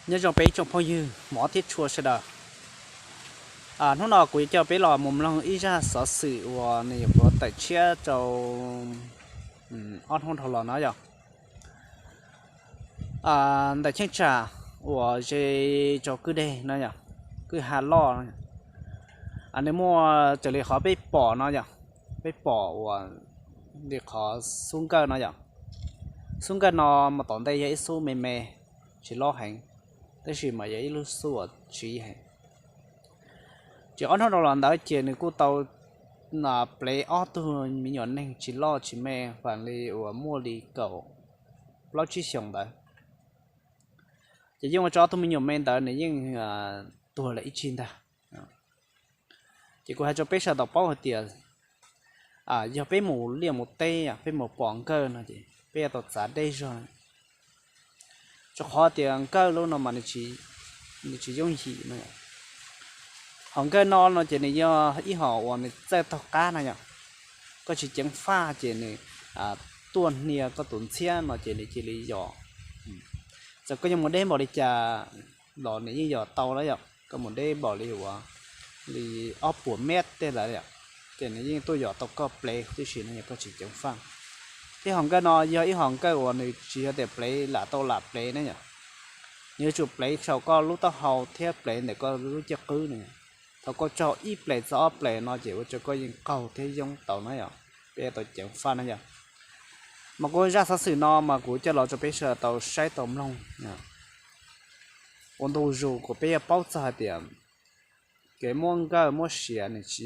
Nyob zoo peb tsoom phooj ywg hmov thiab tshua sawv daws. Hnub no kuv yuav coj peb los mus mloog ib zaj xov xwm uas nws yuav tawm tshiab rau ob hnub dhau los no yog ntawm cheeb tsam uas ze rau kwj deg no yog kwj ha loj no, nws muaj raws li qhov peb pom no yog, peb pom uas li qhov xub nkawj no yog, xub nkawj no mas tom ntej yog ib xub me me, tsis loj heev, tab sis mas yog ib lub xub uas tsiv heev. Ces ob hnub dhau los ntawd ces nws kuj tau plev ob tug me nyuam neeg tsis loj tsis me, fam li uas muaj li kaum plaub tsib xyoos ntawd. Ces yeej ua rau ob tug me nyuam me ntawd nws yeej tuag lawm ib tsig ntag. Ces kuv hais rau peb sawv daws tau paub hais tias yog peb mus liaj mus teb, peb mus pom nkawj no ces peb yuav tau txav deb zog, rau qhov tias nkawj lub no mas nws tsis yooj yim no. Hom nkawj no no ces nws yog ib hom uas nws txawj taug qab no yom. Koj tsis ceev faj ces nws tuaj hnia koj tus ntxhiab no ces nws cia li yos. Txawm koj yuav mus deb npaum li cas los nws yeej yos tau na yom. Koj mus deb npaum li uas li ob puas mev tej ntawd, ces nws yeej tuaj yos tau koj plev tib si no yog koj tsis ceev faj. Ib hom nkawj no yog ib hom nkawj uas nws tsis yog tias plev lam tau lam plev na yom. Nws yuav tsum plev saum koj lub taub hau thiab plev ntawm koj lub ciaj qwb no. Thaum koj tsaug ib plev txog ob plev no ces ua rau koj yeej qaug thiab yoob tau na yom. Peb yuav tau ceev faj na yom. Mas kuv zaj xov xwm no mas kuv coj los rau peb sawv daws tau saib tau mloog ua ntu zus kom peb yuav paub txog hais tias kev muab nkawj muab siav nws tsis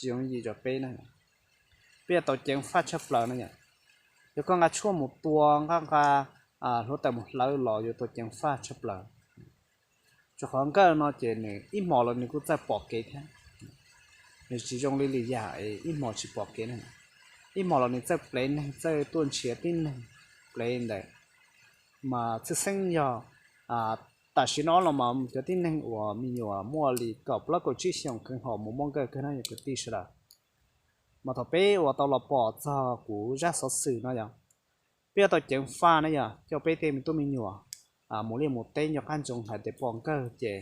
yooj yim rau peb na. Peb yuav tau ceev faj tshaj plaws na yom. Yog koj nqa tshuaj mus tua, nqa nqa hluav taws mus hlawv los yuav tau ceev faj tshaj plaws. Rau qhov nkawj no ces nws ib hmos los nws kuj txawj pom kev thiab. Nws tsis zoo li lwm yam ib hmos tsis pom kev na. Ib hmos los nws txawj plev neeg, txawj tuaj nrhiav tib neeg plev ntawd. Mas tshwj xeeb yog tam sim no los mas cov tib neeg uas me nyuam muaj li kaum plaub kaum tsib xyoos kheev hom mus muab nkawj kawg na yog kwv tij sawv daws. Mas thaum peb uas tau los pom txog kuv zaj xov xwm no yog, peb yuav tau ceev faj na yom, coj peb tej me tub me nyuam mus liaj mus teb nco qab ntsoov hais tias pom nkawj ces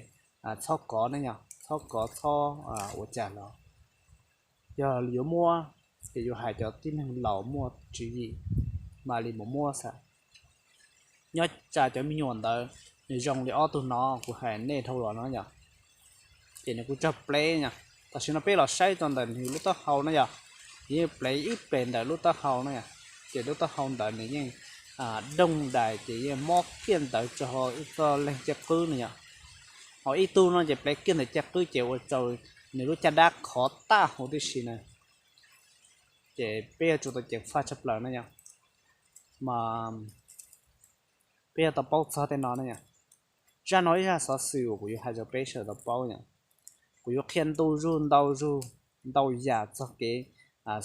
txhob kov na yom, txhob kov txhob ua cas los. Yog yuav muab ces yuav hais cov tib neeg laus muaj tswv yim mam li mus muab xwb. Nyob tsam cov me nyuam ntawd nws zoo li ob tug no kuv hais nej dhau los no yom, ces nws kuj raug plev yom. Tam sim no peb los saib rau ntawm nws lub taub hau na yom, nws yeej plev ib plev ntawm lub taub hau na yom, ces lub taub hau ntawd nws yeej dooj dais ces yeej mob kiag ntawd rau hauv ib txoj leeg ciaj qwb na yom. Ho ib tug no ces plev kiag ntawm ciaj qwb ces ua rau nws lub caj dab khov tag huv tib si na. Ces peb yuav tsum tau ceev faj tshaj plaws na yom. Mas peb yuav tau paub txog tej no na yom. Zaj no ib zaj xov xwm uas kuv yuav hais rau peb sawv daws tau paub yom. Kuv yuav qhia ntu zus ntau zus ntau yam txog kev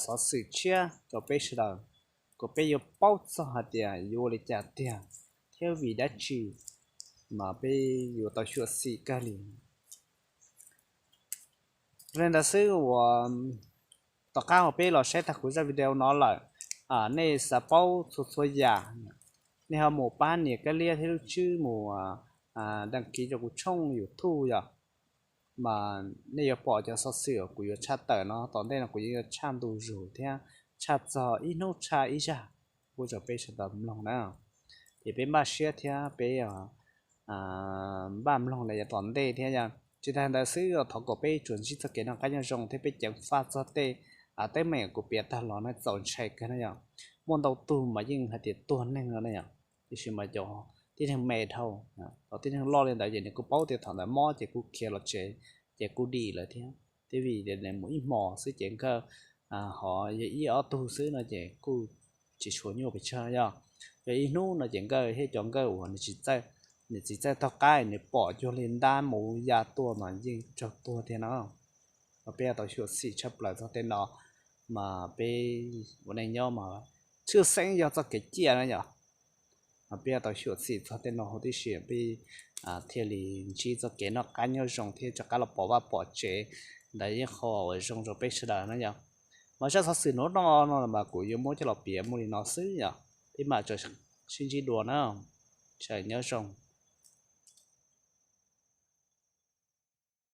xov xwm tshiab rau peb sawv daws, kom peb yuav paub txog hais tias yuav ua li cas tiag thiab vim dab tsi mas peb yuav tau xyuam xim kawg li. Li ntawd xwb uas tom qab uas peb los saib tag kuv zaj video no lawm, nej xav paub txhua txhua yam, nej ho mus pab nias kab liab thiab lub tswb mus đăng ký rau kuv tshooj YouTube yom. Mas nej yuav pom cov xov xwm uas kuv yuav tshaj tawm no tom ntej no kuv yeej yuav tshaj ntu zus thiab tshaj txog ib hnub tshaj ib zaj pub rau peb sawv daws mloog na. Ces peb npaj siab thiab peb npaj mloog li yav tom ntej thiab yom. Tsis tas ntawd xwb, thov kom peb tsuas ntsib txoj kev noj qab nyob zoo thiab peb ceev faj txog tej teeb meem kuv piav tag los no txaus ntshai kawg na yom. Muaj ntau tug mas yeej hais tias tuag neeg no na yom, tiam sis mas cov tib neeg me dhau, cov tib neeg loj li ntawd ces nws kuj paub tias thaum ntawd mob ces kuj khiav los tsev, ces kuj dim lawm thiab. Thiab vim mus ib hmos xwb ces nkawj ho yog ib ob tug xwb no ces kuj tsis tshua nyuaj pes tsawg yom. Yog ib hnub no ces nkawj thiab cov nkawj uas nws tsis txawj, nws tsis txawj taug qab nws pom cuag li ntab mus ya tuaj mas yeej raug tuag tiag no. Mas peb yuav tau xyuam xim tshaj plaws txog tej no, mas peb ua neej nyob mas tshwj xeeb yog txoj kev ciaj na yom. Mas peb yuav tau xyuam xim txog tej no huv tib si peb thiaj li ntsib txoj kev noj qab nyob zoo thiab rov qab los pom vaj pom tsev ntawd yeej qhov uas zoo rau peb sawv daws na yom. Mas zaj xov xwm hnub no no mas kuv yuav muab coj los piav muaj li no xwb yom. Peb mam sib ntsib dua na. Sawv daws nyob zoo.